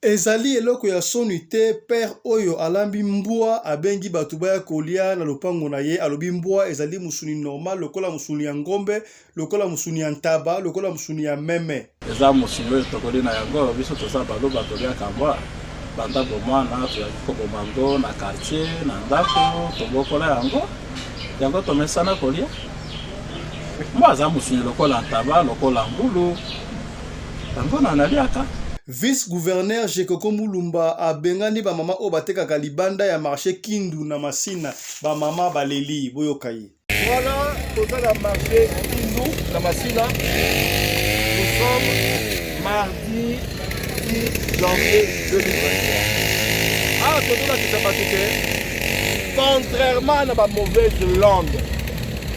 Ezali eloko ya soni te père oyo alambi mbwa abengi bato baya kolia na lopango na ye alobi mbwa ezali mosuni normal lokola mosuni ya ngombe lokola mosuni ya ntaba lokola mosuni ya meme. Eza mosuni oyo tokoli na yango biso toza baluba toliaka mbwa banda bomwana tozalaki koboma yango na quartier na ndako tobokola yango yango tomesana kolia mbwa aza mosuni lokola ntaba lokola ngulu yango na naliaka. Vice gouverneur Gecoco Mulumba abengani ba mama oyo batekaka libanda ya marché Kindu na Masina. Ba mama baleli, boyoka ye. Voilà, toza na marché Kindu na Masina. Nous sommes mardi 10 janvier 2023. Awa tozolakisa bato ke contrairement na ba mauvaise langue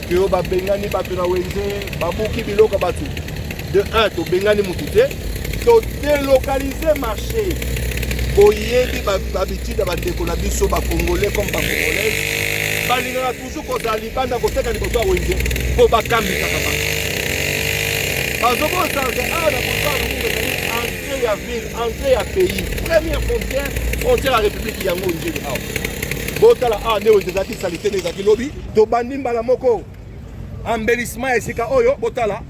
ke oyo babengani bato na wenze babuki biloko ya bato de 1 tobengani motu te to delocaliser marché boyebi bahabitude ya bandeko na biso bacongolais comme bacongolaise balingaka toujours kozala libanda koteka liboso ya wenze mpo bakambisaka bato bazobosana awa na boulevard Lumumba ezali entrée ya ville entrée ya pays première frontière frontière ya république yango ndjili awa botala awa nde wenze ezalaki salite nde ezalaki lobi tobandi mbala moko embellissement ya esika oyo botala.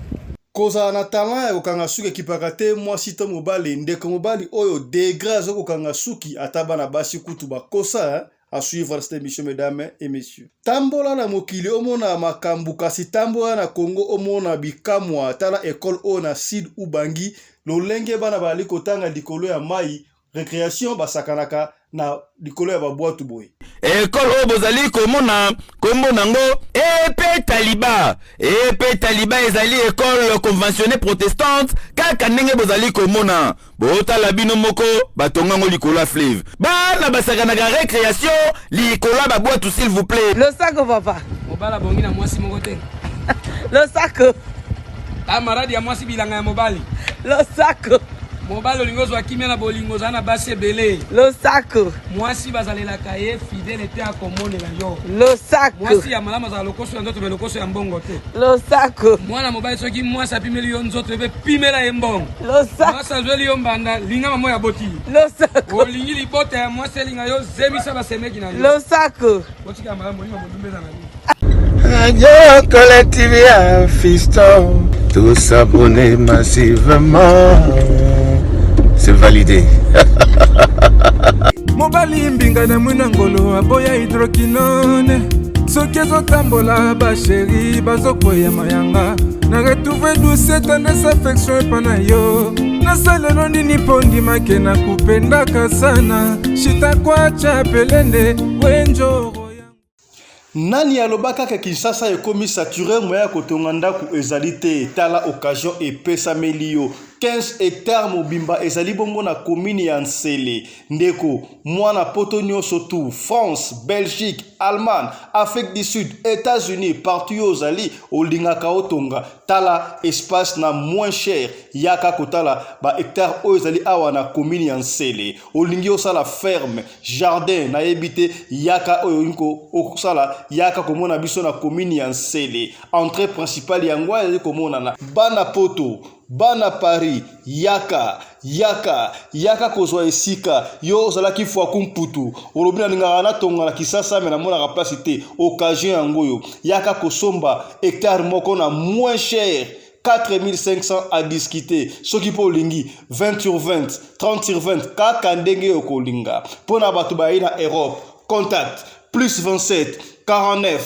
Kozala na talent ya kokanga suki ekipaka te mwasi to mobali, ndeko mobali oyo degre azo kokanga suki ata bana basi kutu bakosa hein? À suivre cette émission mesdames et messieurs. Tambola na mokili omona makambu kasi tambola na Congo omona bikamwa tala ecole oyo na Sud Ubangi lolenge bana bazali kotanga likolo ya mayi Recreation basakanaka na likolo ya babwatu boye. Ekole oyo bozali komona kombo nango EP Taliba. EP Taliba ezali ekole conventionnée protestante kaka ndenge bozali komona. Botala bino moko batonga yango likolo ya fleuve. Bana basakanaka recreation likolo ya babwatu s'il vous plaît. Losako papa. Mobali abongi na mwasi moko te. Losako. Ta maradi ya mwasi bilanga ya mobali. Losako. Mobali olingi ozwa kimia na bolingo oza na basi ebele. Losako. Mwasi bazalelaka ye fidèle te akomonela yo. Losako. Mwasi ya malamu azala lokoso ya nzoto me lokoso ya mbongo te. Losako. Mwana mobali soki mwasi apimeli yo nzoto ebe pimela ye mbongo. Losako. Mwasi azweli yo mbanda linga mama ya boti. Losako. Olingi libota ya mwasi elinga yo zemisa basemeki na yo. Losako. Botika malamu bolinga bondumba eza na yo. Radio Collective ya Fiston, tous s'abonner massivement. C'est validé. Mobali mbinga na mwina ngolo aboya hydroquinone soki ezotambola basheri bazokweya mayanga na retrouve douce tendresse affection epa na yo nasalelo nini mpo ndimake na kupendaka sana shitakwacha pelende wenjoro. Nani aloba kaka Kinshasa ekomi sature moyen ya kotonga ndaku ezali te tala occasion epesameli yo 15 hectares mobimba ezali bongo na commune ya Nsele ndeko mwana poto nioso tout France Belgique Allemagne Afrique du Sud Etats-Unis partout yo ozali olingaka otonga tala espace na moins cher yaka kotala ba hectares oyo ezali awa na commune ya Nsele olingi osala ferme jardin nayebi te yaka oyo olingi kosala yaka komona biso na commune ya Nsele entrée principale yango wana ezali komonana bana poto bana Paris yaka yaka yaka kozwa esika yo ozalaki fwaku mputu olobi nalingaka natonga na Kisasa me namonaka place te occasion yango oyo yaka kosomba hectare moko na moins cher 4500 à discuter soki mpo olingi 20 sur 20 30 sur 20 kaka ndenge okolinga mpo na bato bayei na Europe contact plus 27 49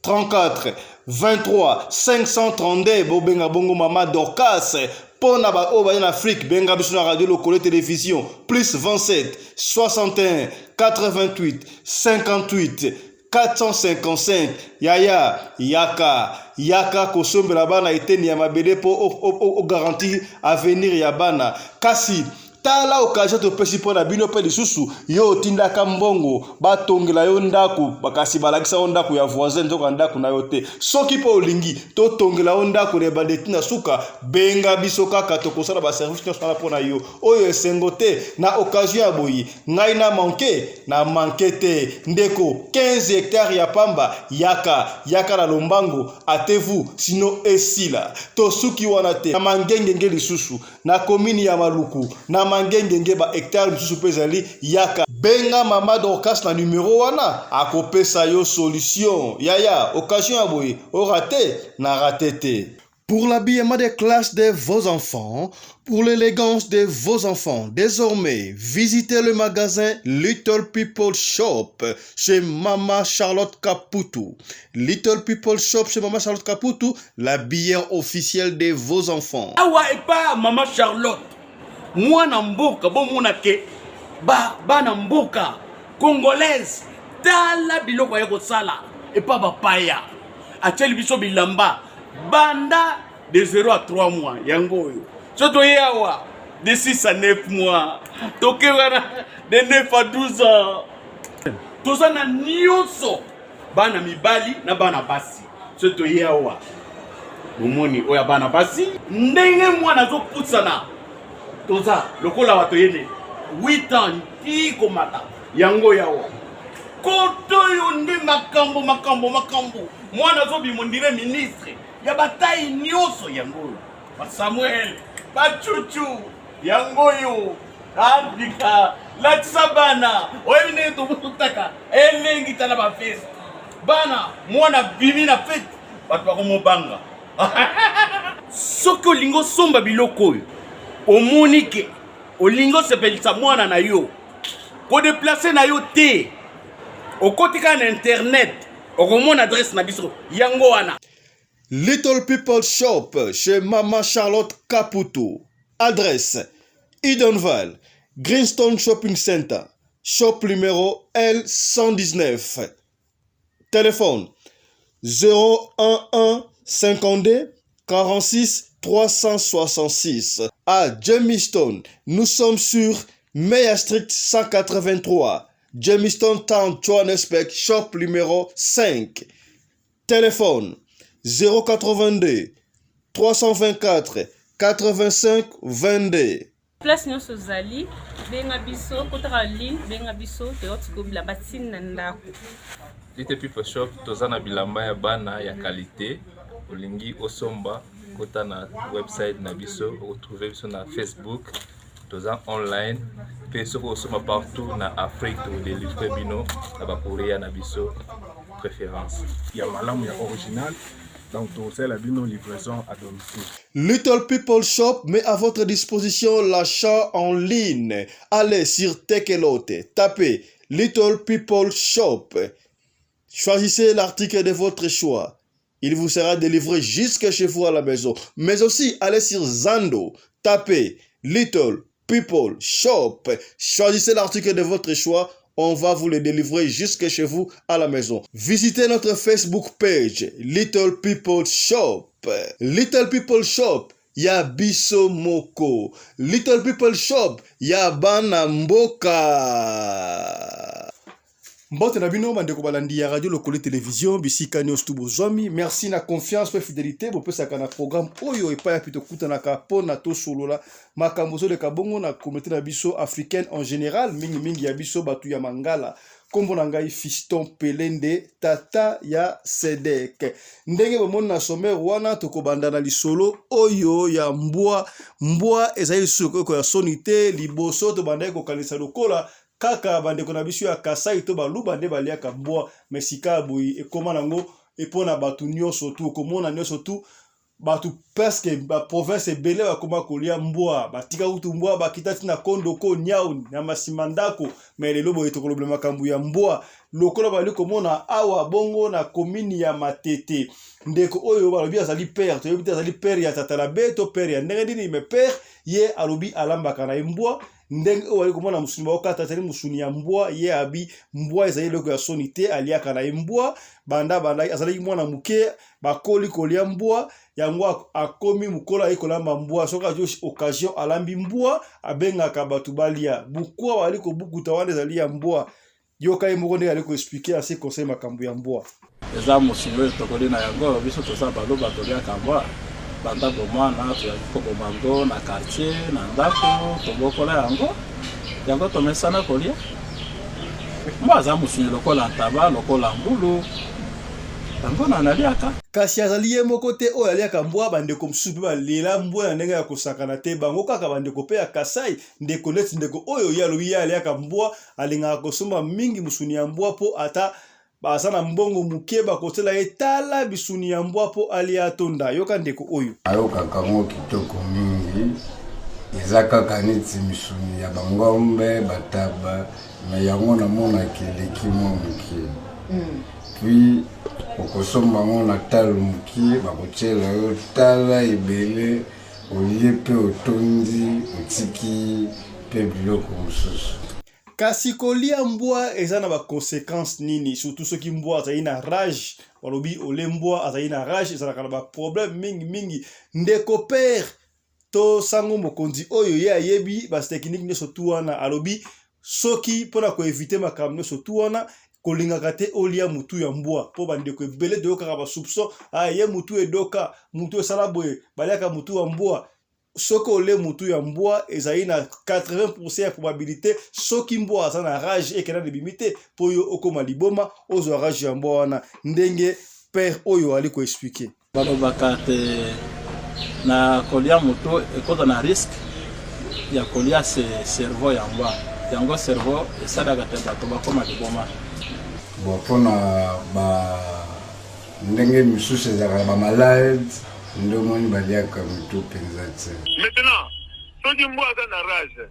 34 23 532 bobenga bongo mama Dorcas mpo na baoyo baye na Afrique benga biso na radio lokole télévision plus 27 61 88 58 455 yaya yaka yaka kosombela bana eteni ya mabele mpo ogarantir avenir ya bana kasi tala occasion topesi mpo na bino mpe lisusu yo otindaka mbongo batongela yo ndako kasi balakisa yo ndako ya voisin nzoka ndako na yo te soki mpe olingi totongela yo ndako na ebandeli na suka benga biso kaka tokosala baservice nyonso wana mpo na yo oyo esengo te na occasion ya boye ngai na manke na manke te ndeko 15 hectare ya pamba yaka yaka na lombango atevu sino esila tosuki wana te na mangengenge lisusu na komini ya maluku na. Mangengenge ba hectare mosusu mpe ezali yaka. Benga mama Dorcas na numero wana akopesa yo solution. Yaya, occasion ya boye o rate na rate te. Pour l'habillement des classes de vos enfants, pour l'élégance de vos enfants, désormais, visitez le magasin Little People Shop chez Mama Charlotte Kaputu. Little People Shop chez Mama Charlotte Kaputu, l'habilleur officiel de vos enfants. Awa epa Mama Charlotte, mwana mboka bomona ke ba bana mboka congolaise tala biloko aye kosala epa bapaya atieli biso bilamba banda de 0 à 3 mois yango oyo so toye awa de 6 à 9 mois toke wana de 9 à 12 ans toza na nyonso bana mibali na bana basi so toye awa bomoni oyo ya bana basi ndenge mwana azopusana toza lokola bato yene 8 ans ti komata yango yawa koto oyo nde makambo makambo makambo mwana azobima ondire ministre ya batai nyonso yango oyo basamuel bacucu yango oyo abika latisa bana oyebi ndenge tobutaka elengi tala bafeste bana mwana bimi na fete bato bakomobanga soki olingi osomba biloko oyo omoni ke olingi osepelisa mwana na yo kodeplace na yo te okoti kaka na internet okomona adresse na biso yango wana. Little People Shop chez Mama Charlotte Kaputu. Adresse Edenvale, Greenstone Shopping Center, shop numéro L119. Téléphone 011 52 46 366. À Jamestown, nous sommes sur Meyer Street 183, Jamestown Town, Johannesburg, shop numéro 5. Téléphone 082 324 85 22. Place nionso ozali benga biso kotaka ligne benga biso toyoti ko bilamba ti na ndako. Little People Shop toza na bilamba ya bana ya qualite olingi osomba kota na website na biso okotrouve biso na Facebook toza online pe soki osomba partout na Afrique tokodelivre bino na ba courrier na biso préférence ya malamu ya original donc tokosalela bino livraison à domicile. Little People Shop met à votre disposition l'achat en ligne. Allez sur Tekelote, tapez Little People Shop. Choisissez l'article de votre choix. Il vous sera délivré jusque chez vous à la maison. Mais aussi, allez sur Zando, tapez Little People Shop. Choisissez l'article de votre choix. On va vous le délivrer jusque chez vous à la maison. Visitez notre Facebook page Little People Shop. Little People Shop ya biso moko. Little People Shop ya bana mboka. Mbote na bino bandeko balandi ya radio lokole television bisika nyonso tu bozwami. Merci na confiance pe fidelite bopesaka na programme oyo epai yapi tokutanaka mpo na tosolola makambo ezoleka bongo na communauté na biso africaine en général, mingi mingi ya biso bato ya mangala. Kombo na ngai Fiston Pelende, tata ya Sedek. Ndenge bomoni na sommaire wana, tokobanda na lisolo oyo ya mbwa. Mbwa ezali lisusu ekoko ya soni te. Liboso tobandaki kokanisa lokola kaka bandeko na biso ya Kasai to Baluba nde baliaka mbwa, mais sika boye ekoma nango epona bato nyonso tu, okomona nyonso tu bato presque ba province ebele bakoma kolia mbwa, batika kutu mbwa bakita ti na kondoko niau na masima ndako. Mais lelo boye tokolobela makambo ya mbwa lokola bali komona awa bongo na commune ya Matete. Ndeko oyo balobi azali père, toyebi te azali père ya tata na be to père ya ndenge nini, mais père ye alobi alambaka na ye mbwa ndenge oyo bali komona mosuni baokata ezali mosuni ya mbwa. Ye abi mbwa ezali eloko ya soni te, aliaka na ye mbwa banda banda azalaki mwana moke, bakoli kolia mbwa yango akomi mokolo aye kolamba mbwa. Soki azwi occasion alambi mbwa, abengaka bato balia bukwa bali kobukuta wana ezali ya mbwa. Yoka ye moko ndenge ali koexplike ase conseil makambo ya mbwa. Eza mosuni oyo tokoli na yango biso toza baluba toliaka mbwa banda bomwana tozalaki koboma yango na quartier na ndako tobokola yango yango tomesana kolia mbwa aza mosuni lokola ntaba lokola ngulu. Yango na naliaka. Kasi azali ye moko te oyo aliaka mbwa, bandeko mosusu mpe balela mbwa na ndenge ya kosakana te. Bango kaka bandeko mpe ya Kasai, ndeko neti ndeko oyo ye alobi ye aliaka mbwa, alingaka kosomba mingi mosuni ya mbwa mpo ata baza na mbongo moke bakotela ye tala bisuni ya mbwa mpo alia atonda. Yoka ndeko oyo. Ayokaka yango kitoko mingi, eza kaka neti misuni ya bangombe, bataba, mais yango namonaka eleki mwa moke. Puis okosomba yango na talo moke, bakotiela yo tala ebele, olie mpe otondi, otiki mpe biloko mosusu. Kasi kolia mbwa eza na ba consequences nini? Surtout soki mbwa azali na rage, balobi ole mbwa azali na rage ezalaka na ba problème mingi mingi. Ndeko père to sango mokonzi oyo ye ayebi ba technique nyonso tu wana alobi soki mpona ko eviter makambo nyonso tu wana kolingaka te olia mutu ya mbwa mpo bandeko ebele toyokaka ba soupçon, ah ye mutu edoka, mutu esala boye, baliaka mutu ya mbwa. Soki ole mutu ya mbwa ezali na 80% ya probabilité soki mbwa aza na rage ekenda na ebimi te mpo yo okoma liboma ozwa rage ya mbwa wana ndenge père oyo ali ko expliquer. Balobaka te na kolia moto ekoza na risque ya kolia se cerveau ya mbwa, yango cerveau esalaka te bato bakoma liboma. Bon, mpona ba ndenge misusu ezalaka na ba malade nde omoni baliaka mitu mpenza te. Maintenant soki mbwa aza na rage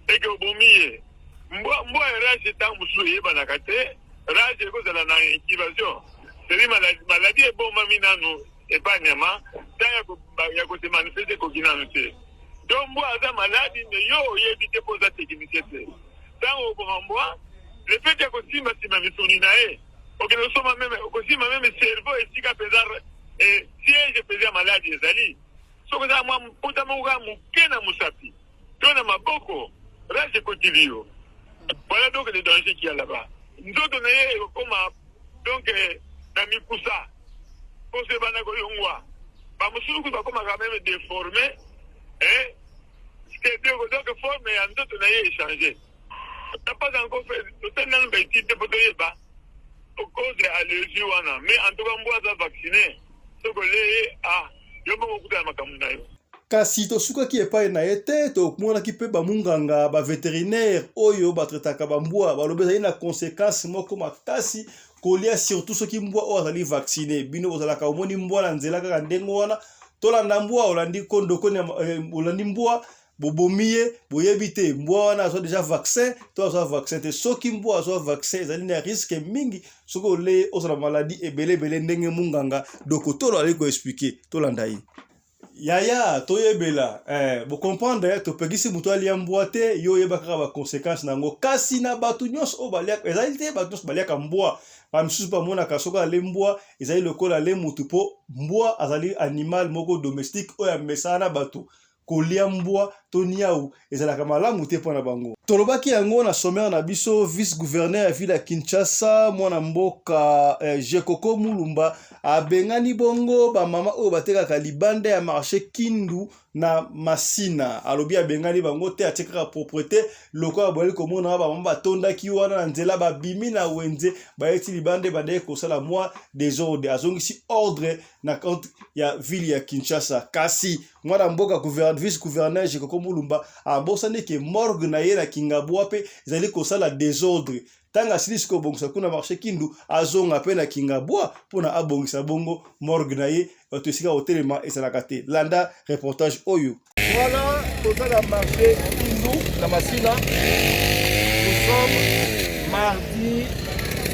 et que obomi ye, mbwa mbwa ya rage tango mosusu eyebanaka te, rage ekozala na incubation c'est-à-dire maladie, maladie ebombami nanu epa nyama, temps ya ko se manifester ekoki nanu te. Donc mbwa aza maladi mais yo oyebi te mpo oza technicien te. Tango okoboma mbwa, le fait ya kosimba simba misuni na ye, okende kosomba meme, okosimba meme cerveau esika mpenza eh, siège mpenza ya maladi ezali. Soki oza mwa mpota moko kaka moke na mosapi to na maboko, rage ekotili yo. Voilà donc le danger qu'il y a là-bas. Nzoto na ye ekokoma donc eh, na mikusa, poso ebanda koyongwa, bamosusu kutu bakomaka meme deforme eh, donc forme ya nzoto na ye echange. N'a pas encore fait, tosali nanu ba étude te mpo toyeba cause ya allergie wana, mais en tout cas mbwa aza vacciné, soki olie ye ah yo moko okutana makambo na yo. Kasi tosukaki epai na ye te, tomonaki mpe bamunganga, ba veterinaire oyo batraitaka bambwa, balobi ezali na consequence moko makasi kolia surtout soki mbwa oyo azali vaccine. Bino bozalaka omoni mbwa na nzela kaka ndenge wana, tolanda mbwa, olandi kondoko, olandi mbwa bobomi ye, boyebi te mbwa wana azwa deja vaccin to azwa vaccin te. Soki mbwa azwa vaccin ezali na risque mingi soki oleye ozala maladie ebele ebele, ndenge munganga dokotolo azali ko expliquer. Tolanda ye. Yaya toyebela eh, bocomprendre topekisi moto alia mbwa te, yo oyeba kaka ba consequence na yango. Kasi na bato nyonso oyo baliaka, ezali te bato nyonso baliaka mbwa, ba misusu bamonaka soki ale mbwa ezali lokola ale motu, mpo mbwa azali animal moko domestique oyo amesana na bato. Kolia mbwa to niau ezalaka malamu te mpo na bango. Tolobaki yango na sommaire na biso, vice-gouverneur ya ville ya Kinshasa, mwana mboka eh, Jekoko Mulumba abengani bongo ba mama oyo batekaka libanda ya marché Kindu na Masina. Alobi abengani bango te, atie kaka propreté lokola boyali komona ba mama batondaki wana na nzela, babimi na wenze bayeti libanda ebandaki kosala mwa desordre. Azongisi ordre na compte ya ville ya Kinshasa. Kasi mwana mboka vice gouverneur Jekoko Mulumba abosani ke morgue na ye na Kingabwa pe ezali kosala desordre. Ntango asilisi kobongisa kuna marché Kindu, azonga pe na Kingabwa mpona abongisa bongo morgue na ye, bato esika kotelema ezalaka te. Landa reportage oyo. Voilà, toza na marché Kindu na Masina. Nous sommes mardi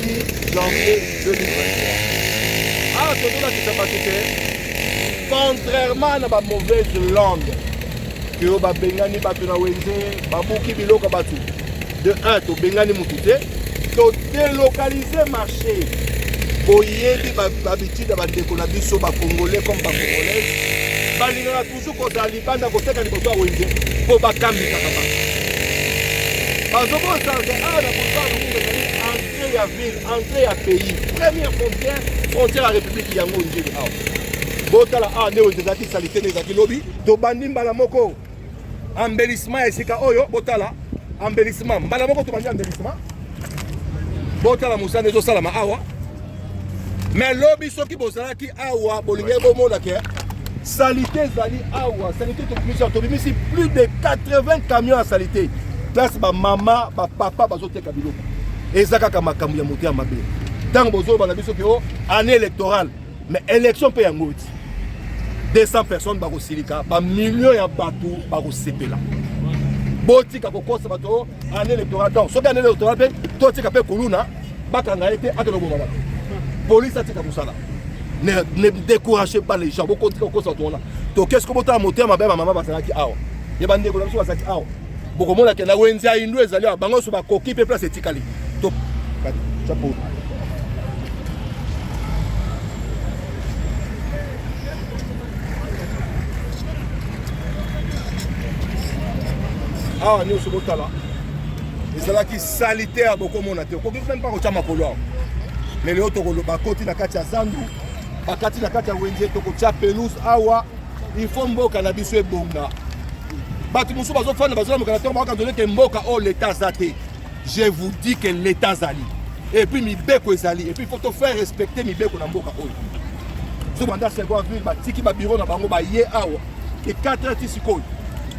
10 janvier 2023. Awa tozolakisa bato te contrairement na ba mauvaise langue ke oyo babengani bato na wenze, babuki biloko ya bato. De 1 tobengani mutu te, to delocaliser marché. Boyebi ba habitude ya bandeko na biso ba congolais comme ba congolaise, balingaka toujours kozala libanda koteka liboso ya wenze mpo bakambisaka bato. Bazobosana ke awa na boulevard Lumumba ezali entrée ya ville, entrée ya pays, première frontière, frontière ya république yango Ndjili awa. Botala awa nde wenze ezalaki salite nde ezalaki lobi. Tobandi mbala moko embellissement ya esika oyo, botala embellissement mbala moko tobandi embellissement. Botala mosala ezosalama awa. Mais lobi soki bozalaki awa bolingaki bomona ke salite ezali awa, salite tobimisi awa, tobimisi plus de 80 camions ya salite. Place ba mama, ba papa bazoteka biloko. Eza kaka makambo ya moto ya mabe. Ntango bozoloba na biso ke o année électorale, mais élection mpe yango ti 200 personnes bakosilika, ba millions ya bato bakosepela. Botika kokosa bato oh, année électorale. Donc soki année électorale mpe totika mpe kuluna bakanga ye te akende koboma bato, police atika mosala. Ne découragez pas les gens, bokotika kokosa bato wana. Toke soki botala motema mabe ya bamama bazalaki awa, ya bandeko na biso bazalaki awa, bokomona ke na wenze ya Hindu ezali awa, bango nyonso bakoki mpe place etikali. Chapeau. Awa nyonso botala ezalaki salite ya bokomona te, okoki meme pas kotya makolo awa. Mais lelo tokoloba bakoti na kati ya zandu, bakati na kati ya wenze, tokotya pelouse awa. Il faut mboka na biso ebonga. Bato mosusu bazofanda bazolamuka na ntongo bakokanza ete mboka oyo leta aza te. Je vous dis que leta azali et puis mibeko ezali, et puis il faut to faire respecter mibeko na mboka oyo. So banda 5 avril batiki babiro na bango baye awa ke 4 heures ti sikoyo.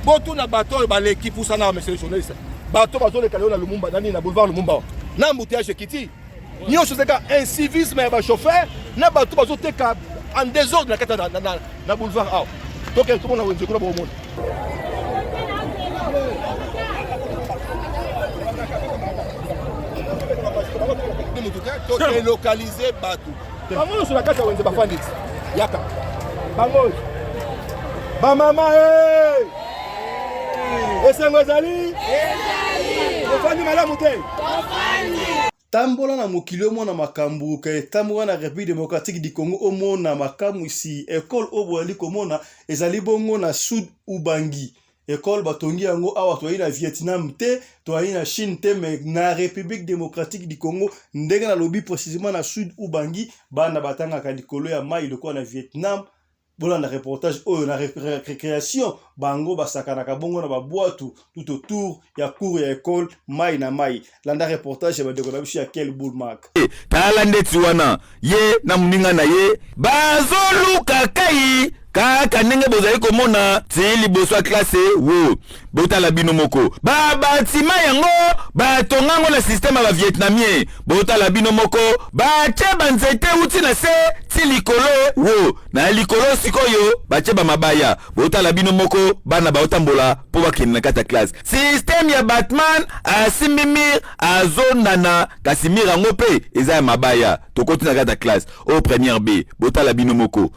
Botuna bato oyo baleki pusana awa, monsieur le journaliste, bato bazoleka lelo na Lumumba nani na boulevard Lumumba awa na embouteillage ekiti nyonso ezalaka incivisme ya bachauffeur na bato bazoteka en désordre na kati na boulevard awa. Tokende tomona wenze kuna bokomona. Todelocalize bato bango nyonso na kati ya wenze bafandi ti yaka bango oyo bamama e esengo ezali ofandi malamu te. Tambola na mokili omona makambu ke tambola na Republique Democratique du Congo omona makamwisi. Ecole oyo boyali komona ezali bongo na Sud Ubangi. Ecole batongi yango awa, toyali na Vietnam te, toyali na Chine te, mais na Republique Democratique du Congo, ndenge nalobi précisément na Sud Ubangi, bana batangaka likolo ya mai lokola na Vietnam. Bolanda reportage oyo na recreation, bango basakanaka bongo na babwatu tout autour ya cour ya ecole, mai na mai. Landa reportage ya bandeko na biso ya Kel Bullmark. Tala ndeti wana ye na moninga na ye bazoluka kai kaka ndenge bozali komona ti liboso ya klase wo. Botala bino moko babatima yango batonga yango na systeme ya bavietnamien. Botala bino moko batie banzete uti na se ti likolo wo na likolo sikoyo batie bamabaya. Botala bino moko bana baotambola mpo bakende na kati ya klase. Systeme ya Batman asimbi mire azonana, kasi mire yango mpe eza ya mabaya. Tokoti na kati ya classe oyo première B, botala bino moko.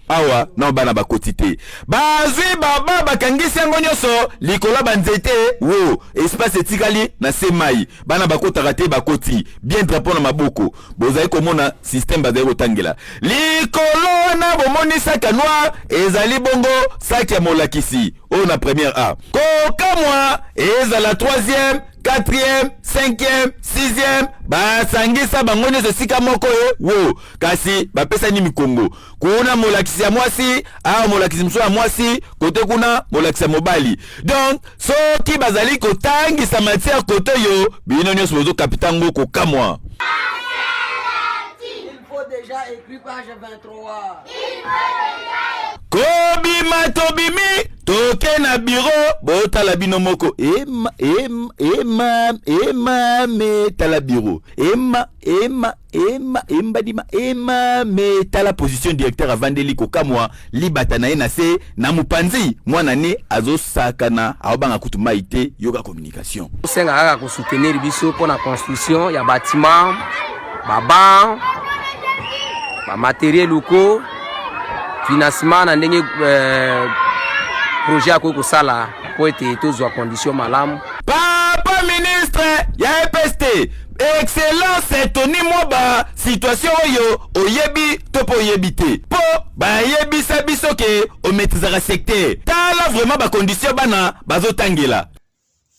Awa nao bana bakoti te, bazwi baba bakangisi yango nyonso likolo ya banzete wo, espace etikali na se mai, bana bakotaka te, bakoti bien drapeau na maboko. Bozali komona système bazali kotangela likolo wana, bomoni sac ya noir ezali bongo sac ya molakisi oyo na première A. Kokamwa ezala 3e, 4e, 5e, 6e, basangisa bango nyonso esika moko wo, kasi bapesani mikongo. Kuna molakisi ya mwasi, awa molakisi mosusu ya mwasi, kote kuna molakisi ya mobali. Donc soki bazali kotangisa matière kote oyo, bino nyonso bozokapita ngo kokamwa. Déjà écrit page 23. Kobima tobimi toke na biro, botala bino moko ema ema ema ema me tala biro ema ema ema embadima ema me tala position directeur avandeli kokamwa libata na ye na se na mopanzi mwana ne azosakana aobanga kutu mai te. Yoka communication. Tosenga kaka kosoutenir biso mpo na construction ya bâtiment, baban, bamateriel locaux, financement na ndenge projet akoki kosala mpo ete tozwa condition malamu. Papa ministre ya EPST Excellence Tony Mwaba, situation oyo oyebi to mpo oyebi te, mpo bayebisa biso ke omaîtrisaka secteur. Tala vraiment ba condition bana bazotangela.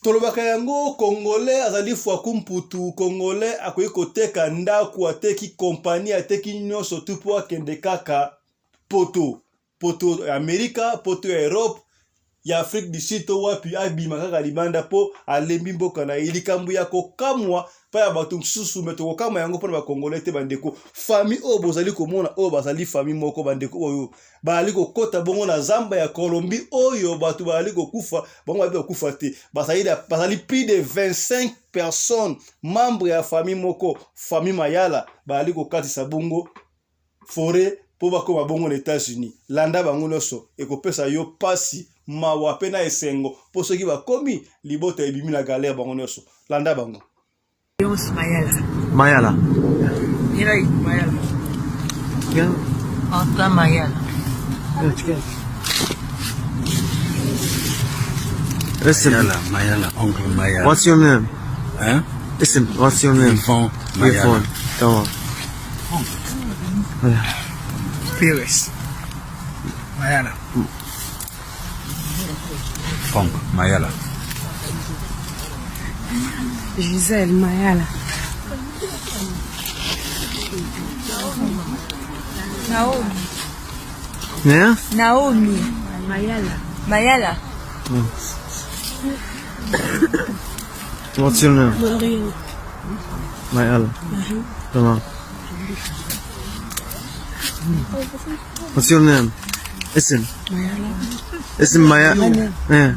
Tolobaka yango, Congolais azali fwaku mputu. Congolais akoki koteka ndako, ateki kompani, ateki nyonso tu mpo akende kaka poto, poto ya Amerika, poto ya Europe. ya Afrique du Sud to wapi abima kaka libanda mpo alembi mboka na ye. Likambo ya kokamwa mpa ya bato mosusu me tokokamwa yango mpo na bakongole te bandeko. Famille oyo bozali komona oyo bazali famille moko bandeko oyo bazali kokota bongo na zamba ya Colombie oyo bato bazali kokufa bango bayebi kokufa te. Bazali, bazali plus de 25 personnes membre ya famille moko, famille Mayala, bazali kokatisa bongo foret mpo bakoma bongo na Etats-Unis. Landa bango nyonso, ekopesa yo pasi, mawa mpe na esengo mpo soki bakomi libota ebimi na galère bango nyonso. Landa bango. Leonce Mayala. Mayala. Mireille Mayala. Antoine Mayala. Listen. Mayala, Mayala, Oncle Mayala. What's your name? Hein? Listen, what's your name? Yvon Mayala. Yvon. Come on. Pires. Mayala. Franck Mayala. Gisèle Mayala. Naomi. Yeah? Naomi. Mayala. Mayala. What's your name? Marie. Mayala. Come on. What's your name? Listen. Mayala. Listen, Maya. Yeah.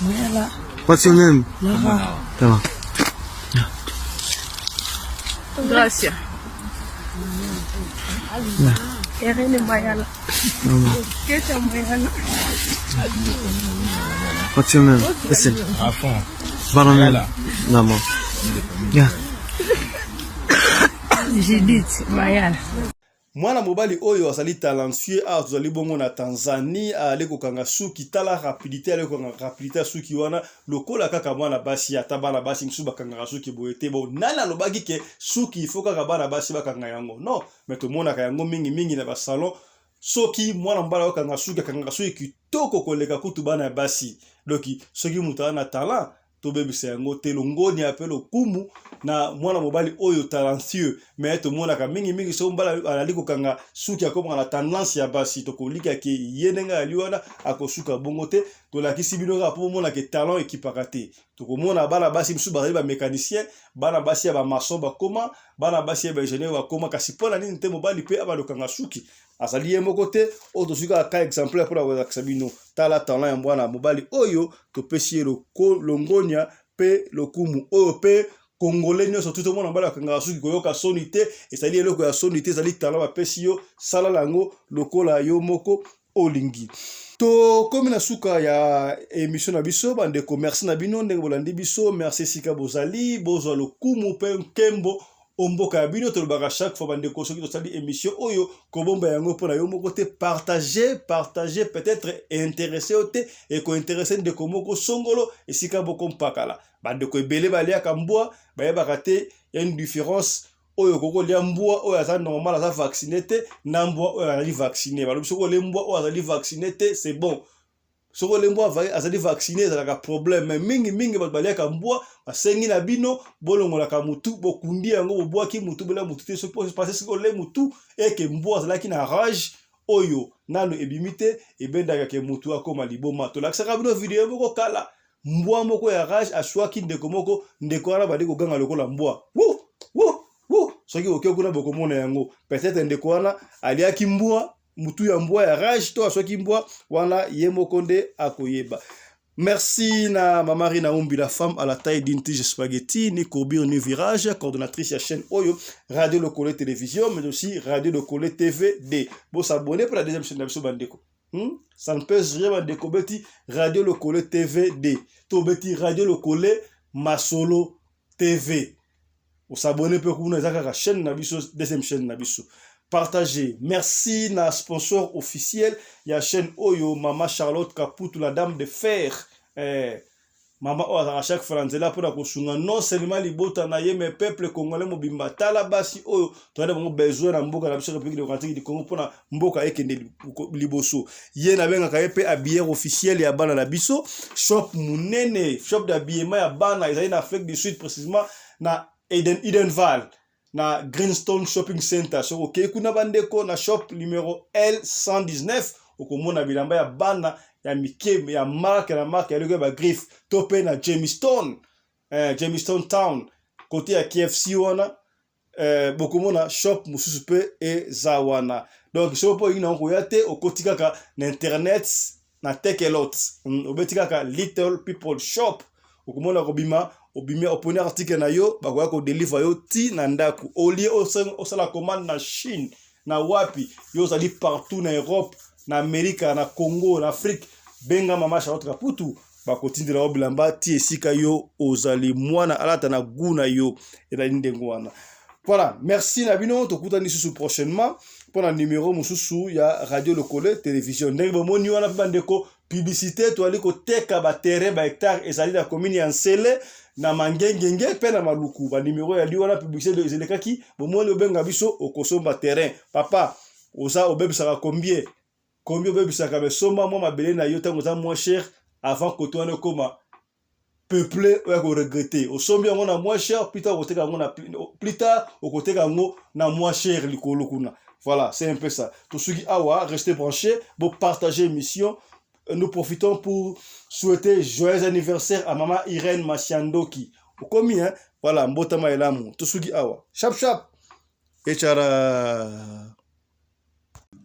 Mayala. What's your name? Lara. Come on. Gracia. Irene Mayala. Keita Mayala. What's your name? Listen. Afon. Baronel. No more. Yeah. Judith Mayala. Mwana mobali oyo azali talentueux awa tozali bongo na Tanzanie azali kokanga suki tala rapidité azali kokanga rapidité ya suki wana lokola kaka mwana basi ata bana basi mosusu bakangaka suki boye te bon nani alobaki ke suki il faut kaka bana basi bakanga yango non mais tomonaka yango mingi mingi na ba salon soki mwana mobali akokanga suki akangaka suki kitoko koleka kutu bana ya basi donc soki moto aza na talent tobebisa yango te longonia mpe lokumu na mwana mobali oyo talentueux mais tomonaka mingimingi soki mobali azali kokanga suki akomaka na tendance ya basi tokolika ke ye ndenge azali wana akosuka bongo te tolakisi bino kaka mpo bomona ke talent ekipaka te tokomona bana basi mosusu bazali bamécanicien bana basi ya bamaçon bakoma bana basi ya baingénieur bakoma kasi mpo na nini te mobali mpe abalokanga suki azali ye moko te oyo tozwi kaka ka exemplaire mpo na kolakisa bino tala talent ya mwana mobali oyo topesi ye longonya mpe lokumu oyo mpe kongole nyonso tuto mwana mobali akangaka suki koyoka soni te ezali eloko ya soni te ezali talent bapesi yo sala na yango lokola yo moko olingi tokomi na suka ya emission na biso bandeko merci na bino ndenge bolandi biso merci esika bozali bozwa lokumu mpe nkembo o mboka ya bino tolobaka chaque fois bandeko soki tosali émission oyo kobomba yango mpo na yo moko te partage partage peut-être intéressé yo te ekointeresse ndeko moko songolo esika boko mpakala bandeko ebele baliaka mbwa bayebaka te ya une différence oyo okoki kolia mbwa oyo aza normal aza vaccine te na mbwa oyo azali vaccine balobi soki olie mbwa oyo azali vaccine te c'est bon soki olie mbwa azali vaccine ezalaka problème mais mingi mingi bato baliaka mbwa basengi na bino bolongolaka mutu bokundi yango bobwaki mutu bolia mutu te soki pase soki olie mutu eke mbwa azalaki na rage oyo nanu ebimi te ebendaka ke mutu akoma liboma tolakisaka bino video moko kala mbwa moko ya rage aswaki ndeko moko ndeko wana bandi koganga lokola mbwa wu wu wu soki oke kuna bokomona yango peut-être ndeko wana aliaki mbwa mutu ya mbwa ya rage to aswaki mbwa wana ye moko nde akoyeba Merci na Mama Rina Umbi, la femme à la taille d'une tige spaghetti, ni courbure ni virage, coordonnatrice ya chaîne Oyo, Radio Lokole Télévision, mais aussi Radio Lokole TV D. Bon s'abonner pour la deuxième chaîne de Bandeko. Ça ne pèse rien Bandeko beti Radio Lokole TV D. To beti Radio Lokole Masolo TV. Osabonner pe kuna eza kaka chaîne na biso, deuxième chaîne na biso. Partagez. Merci na sponsor officiel ya chaîne Oyo, Mama Charlotte Kaputu, la dame de fer. Eh, mama oyo azalaka chaque fois na nzela mpona kosunga non seulement libota na ye mais peuple congolais mobimba tala basi oyo toyanda bango besoin na mboka na biso république démocratique du congo mpona mboka ekende liboso ye nabengaka ye mpe habilleur officiel ya bana na biso shop monene shop d'habillement ya bana ezali na afrique du sud précisément na Eden, Edenval na Greenstone Shopping Center soki okei kuna bandeko na shop numero L119 okomona bilamba ya bana ya mike ya marque na marque ya loko ya bagriffe to mpe na Jamestown eh, Jamestown Town kote ya KFC wana eh, bokomona shop mosusu mpe eza wana donc soki mpo olingi nango koya te okoti kaka na internet na tekelot mm, obeti kaka little people shop okomona kobima obimi oponi article na yo bakoya kodelivre yo ti na ndako olie osala commande na chine na wapi yo ozali partout na europe na amerika na congo na afrique benga mama charlotte kaputu bakotindela yo bilamba ti esika yo ozali mwana alata na gout na yo ezali ndenge wana voilà merci na bino tokutani lisusu prochainement mpo na numero mosusu ya radio lokole television ndenge bomoni wana mpe bandeko publicité toali koteka baterrain bahectare ezali na commune ya nsele na mangengenge mpe na maluku banimero yali wana publicité ezelekaki bomoni obenga biso okosomba terrain papa oza obebisaka combien combien obebisaka me somba mwa mabele na yo ntango oza moins cher avant kote wana ekoma peuple oya koregrete osombi yango na moins cher plus tard okoteka yango na plus tard okoteka yango na moins cher likolo kuna voilà c'est un peu ça tosuki awa restez branché bo partager émission nous profitons pour souhaiter joyeux anniversaire à maman Irène Masiandoki okomi hein voilà mbotama elamu tosuki awa chap chap echara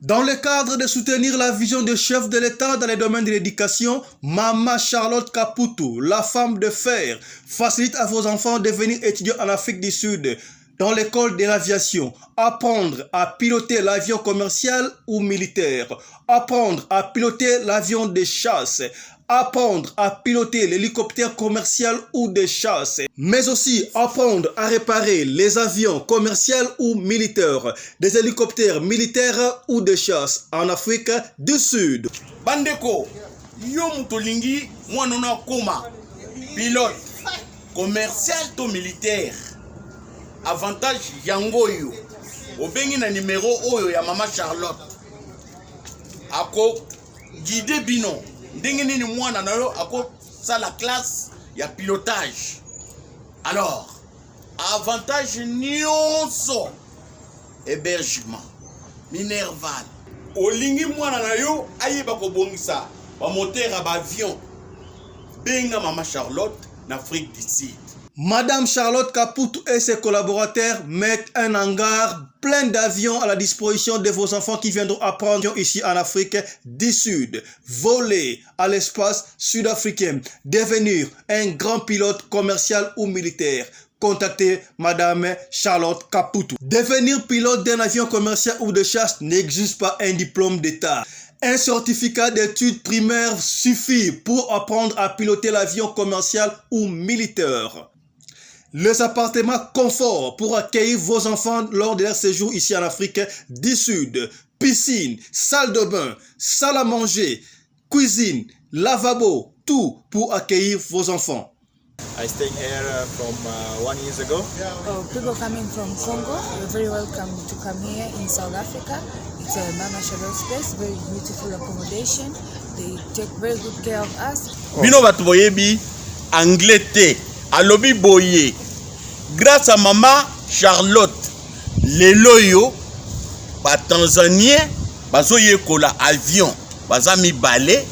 Dans le cadre de soutenir la vision du chef de l'État dans les domaines de l'éducation, Mama Charlotte Caputo, la femme de fer, facilite à vos enfants de venir étudier en Afrique du Sud dans l'école de l'aviation, apprendre à piloter l'avion commercial ou militaire, apprendre à piloter l'avion de chasse, apprendre à piloter l'hélicoptère commercial ou de chasse, mais aussi apprendre à réparer les avions commerciaux ou militaires, des hélicoptères militaires ou de chasse en Afrique du Sud. Bandeko, yo moto olingi mwana no akoma pilote commercial to militaire avantage yango oyo obengi na numero oyo ya mama Charlotte ako guide bino ndenge nini mwana na yo akosala classe ya pilotage alors avantage nyonso hébergement minerval olingi mwana na yo ayeba kobongisa bamotere ya baavion benga mama charlotte na afrique du sud Madame Charlotte Caputo et ses collaborateurs mettent un hangar plein d'avions à la disposition de vos enfants qui viendront apprendre ici en Afrique du Sud, voler à l'espace sud-africain, devenir un grand pilote commercial ou militaire. Contactez Madame Charlotte Caputo. Devenir pilote d'un avion commercial ou de chasse n'exige pas un diplôme d'État. Un certificat d'études primaires suffit pour apprendre à piloter l'avion commercial ou militaire. Les appartements confort pour accueillir vos enfants lors de leur séjour ici en Afrique du Sud. Piscine, salle de bain, salle à manger, cuisine, lavabo, tout pour accueillir vos enfants. I stay here from one years ago. Oh, people coming from Congo, you're very welcome to come here in South Africa. It's a Mama Shadow space, very beautiful accommodation. They take very good care of us. Bino bato boyebi anglais te alobi boye grâce à mama Charlotte lelo oyo ba Tanzanien bazoyekola avion baza mibale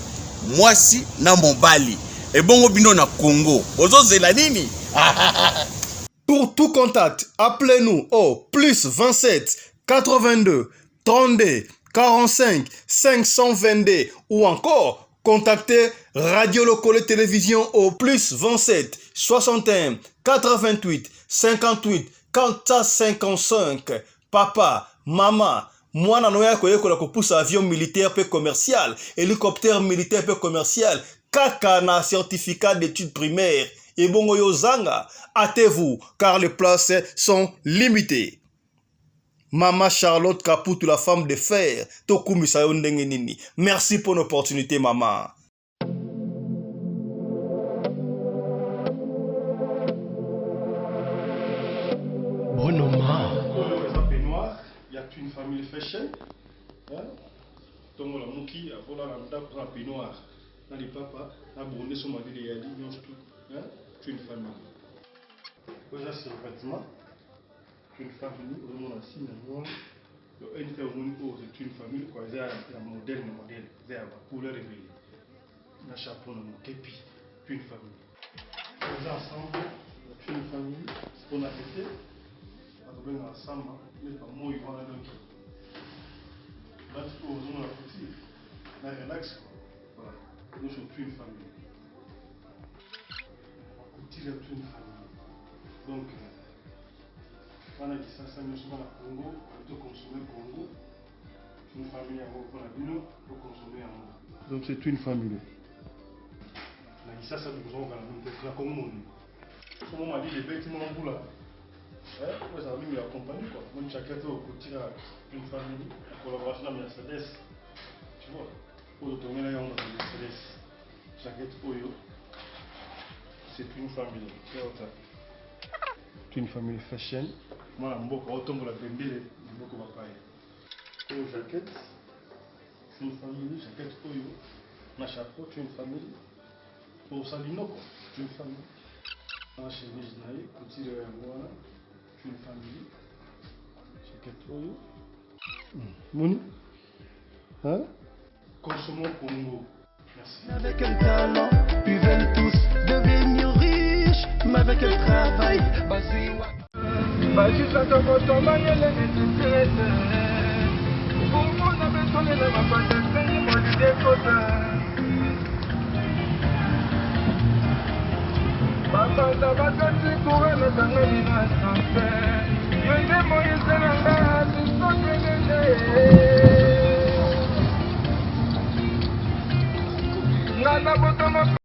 mwasi na mobali ebongo bino na Congo bozozela nini? Pour tout contact, appelez-nous au plus 27 82 32 45 522 ou encore contactez Radio Lokole Télévision au plus 27 61 88 58 455. Papa, maman, mwana no ya koyekola kopusa avion militaire pe commercial, hélicoptère militaire pe commercial, kaka na certificat d'études primaires. Ebongo yo zanga, hâtez-vous car les places sont limitées. Mama Charlotte Kaputu, la femme de fer, tokumisa yo ndenge nini. Merci pour l'opportunité, maman. Bonoma. Oyo peignoir ya Twin Family Fashion. Tongo la muki avola na ndako na peignoir na lipapa na bonde so malili ya li nyonso tout. Twin Family. Oyo eza survêtement. Twin Family ozomona signe yango wana. Yo NK omoni oyo c'est Twin Family quoi eza ya modèle na modèle eza ya ba couleur ebele. Na chapeau na ngo kepi Twin Family. Toza ensemble na Twin Family pona ete bato bengaka samba neti ba moi wana donc bati oyo ozomona couture na relax quoi. Voilà, nyonso Twin Family. Couture ya Twin Family. Donc bana Kisasa nyonso bana Congo to consommer Congo Twin Family yango mpona bino to consommer yango. Donc c'est Twin Family. Na Kisasa bokozonga na bino te na Congo mobimba. Somo malili ebeti mwa mbula oyo ezala mingi ya compagnie quoi. Moni jacket oyo kotika Twin Family en collaboration na Mercedes. Tu vois? Oyo totongela yango na Mercedes. Jacket oyo c'est Twin Family. Twin Family Fashion. Mwana mboka otombola bendele na mboka bapaya. Oyo jacket Twin Family, jacket oyo na chapeau Twin Family. Osali noko Twin Family. Na chemise na ye couture yango wana Twin Family. Jacket oyo. Moni? Hein? Consommons Congo. Merci. Avec quel talent ils veulent tous devenir riches, mais avec quel travail Bambanda bakati courant nakangami na ascenseur yo nde moise na nga.